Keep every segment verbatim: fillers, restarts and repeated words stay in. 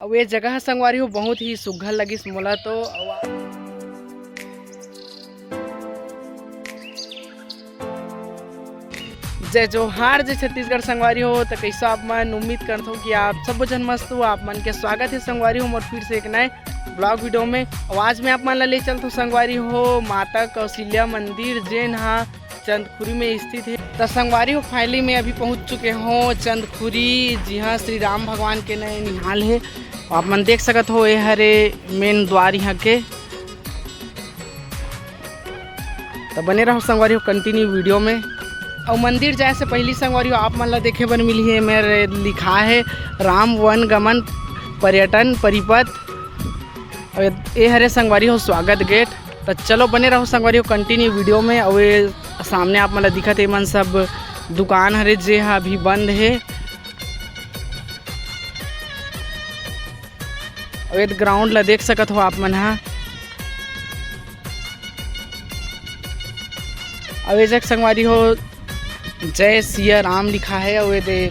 अउ ये जगह ह संगवारी हो बहुत ही सुघर लगिस मोला तो। अउ आ-, जय जोहार, जय छत्तीसगढ़ संगवारी हो। तो कैसे आप मन? उम्मीद करथो कि आप सब झन मस्त हो। आप मन के स्वागत है संगवारी हो मोर फिर से एक नए ब्लॉग वीडियो में। अउ आज मैं आप मन ला ले चलथो संगवारी हो माता कौशल्या मंदिर, जेन हा चंदखुरी में स्थित है। तो संगवारी हो, फाइनली मैं अभी पहुंच चुके हों चंदखुरी, जिहां श्री राम भगवान के नए निहाल है। आप मन देख सकत हो, ये हरे मेन द्वार यहाँ के। तो बने रहो संगवारी हो कंटिन्यू वीडियो में। अउ मंदिर जाए से पहली संगवारी हो, आप मन ला देखे बर मिली है मेरे लिखा है राम वन गमन पर्यटन परिपथ। अउ ये हरे संगवारी हो स्वागत गेट। तो चलो बने रहो संगवारी हो कंटिन्यू वीडियो में। अउ ये सामने आप मन ला दिखत हे, मन सब दुकान हरे जे हा अभी बंद हे। अउ ये ग्राउंड ला देख सकत हो आप मन हा। अउ ये जग संगवारी हो जय सिया राम लिखा है। अउ ये दे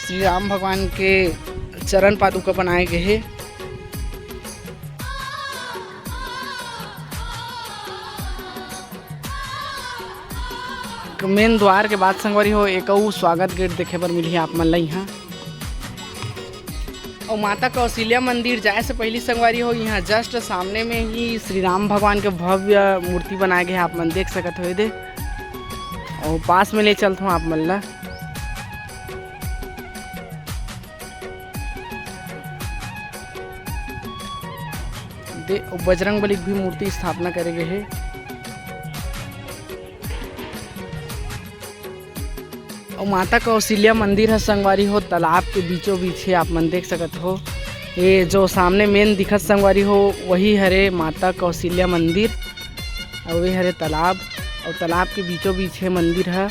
श्री राम भगवान के चरण पादुका बनाए गए हे। मेन द्वार के बाद संगवारी हो एक अउ स्वागत गेट देखे बर मिलही आप मन ला इहाँ। अउ माता कौशल्या मंदिर जाए से पहली संगवारी हो इहाँ जस्ट सामने में ही श्री राम भगवान के भव्य मूर्ति बनाए गए हे, आप मन देख सकत हो ये दे। अउ पास में ले चलथों आप मन ला। दे, अउ बजरंग बली के भी मूर्ति स्थापना करे गए हे। अउ माता कौशल्या मंदिर ह संगवारी हो तालाब के बीचों बीच हे, आप मन देख सकत हो। ये जो सामने मेन दिखत संगवारी हो वही हरे माता कौशल्या मंदिर। अउ ये हरे तालाब, अउ तालाब के बीचों बीच हे मंदिर ह।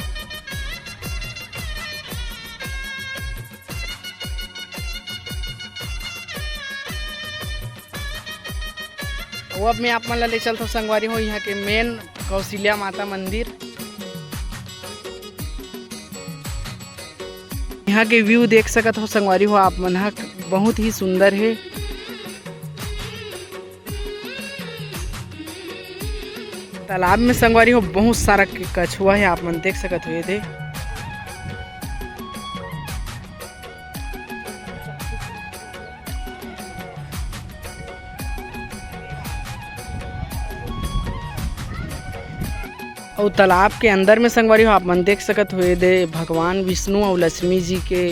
वो अब मैं आप मन ला ले चलथों संगवारी हो यहाँ के मेन कौशल्या माता मंदिर। यहाँ के व्यू देख सकत हो संगवारी हो आप मन ह, बहुत ही सुंदर हे। तालाब में संगवारी हो बहुत सारा के-, कछुआ हे, आप मन देख सकत हो ये दे। अउ तालाब के अंदर में संगवारी हो आप मन देख सकत हो ये दे भगवान विष्णु अउ लक्ष्मी जी के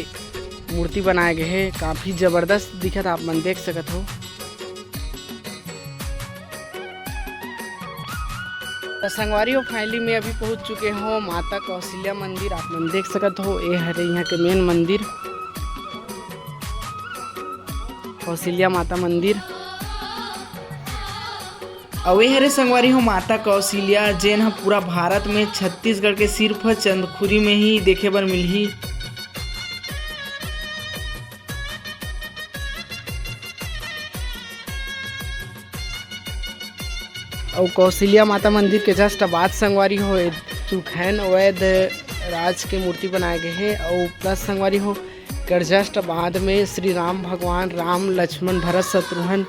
मूर्ति बनाए गए हे। काफ़ी जबरदस्त दिखत आप मन देख सकत हो। तो संगवारी हो, finally मैं अभी पहुंच चुके हों माता कौशल्या मंदिर। आप मन देख सकत हो, ये हरे यहाँ के मेन मंदिर, कौशल्या माता मंदिर। अउ ये हरे संगवारी हो माता कौशल्या, जेन ह पूरा भारत में छत्तीसगढ़ के सिर्फ चंदखुरी में ही देखे बर मिलही। अउ कौशल्या माता मंदिर के just बाद संगवारी हो, ए सुखैन वैद्य राज के मूर्ति बनाए गए हे। अउ plus संगवारी हो, कर just बाद में श्री राम भगवान, राम, लक्ष्मण, भरत, शत्रुघ्न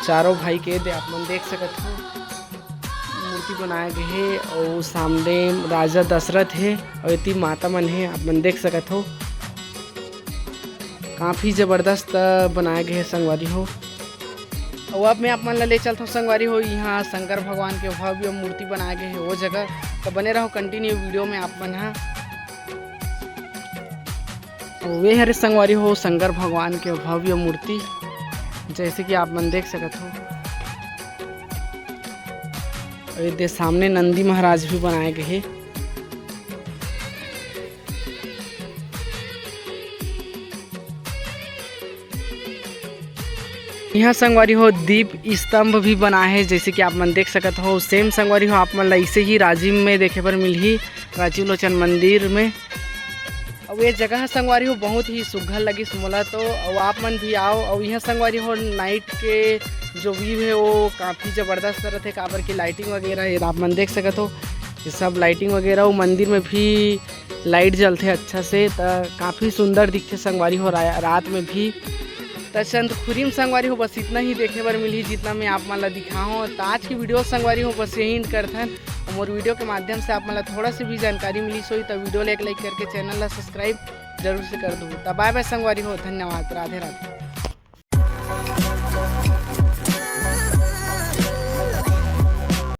चारों भाई के दे आप मन देख सकत हो, मूर्ति बनाए गए हे। अउ सामने राजा दशरथ हे, अउ एती माता मन हे, आप मन देख सकत हो। काफ़ी जबरदस्त बनाए गए हे संगवारी हो। अउ अब मैं आप मन ला ले चलथों संगवारी हो, यहाँ शंकर भगवान के भव्य मूर्ति बनाए गए हे वो जगह। तो बने रहो continue video में आप मन हा। अउ वे हरे संगवारी हो शंकर भगवान के भव्य मूर्ति, जैसे कि आप मन देख सकत हो। अउ ये दे सामने नंदी महाराज भी बनाए गए हे। यहाँ संगवारी हो दीप स्तंभ भी बना है, जैसे कि आप मन देख सकत हो। Same संगवारी हो आप मन ला ऐसे ही राजिम में देखे बर मिलही, राजीव लोचन मंदिर में। अउ ये जगह संगवारी हो बहुत ही सुघर लगिस मोला तो। अउ आप मन भी आओ। अउ यहाँ संगवारी हो night के जो view है वो काफ़ी ज़बरदस्त रहते, काबर की lighting वगैरह ये आप मन देख सकत हो, ये सब lighting वगैरह। वो मंदिर में भी light जलथे अच्छा से, त काफ़ी सुंदर दिखथे संगवारी हो रा-, रात में भी। त चंदखुरी म संगवारी हो बस इतना ही देखे बर मिलही, जितना मैं आप मन ला दिखाहूँ। त आज की वीडियो संगवारी हो बस यही end करथन। अउ मोर वीडियो के माध्यम से आप मन ला थोड़ा से भी जानकारी मिलिस होही त वीडियो ला एक लाइक करके चैनल ला सब्सक्राइब जरूर से कर दू। त बाय बाय संगवारी हो, धन्यवाद, राधे राधे।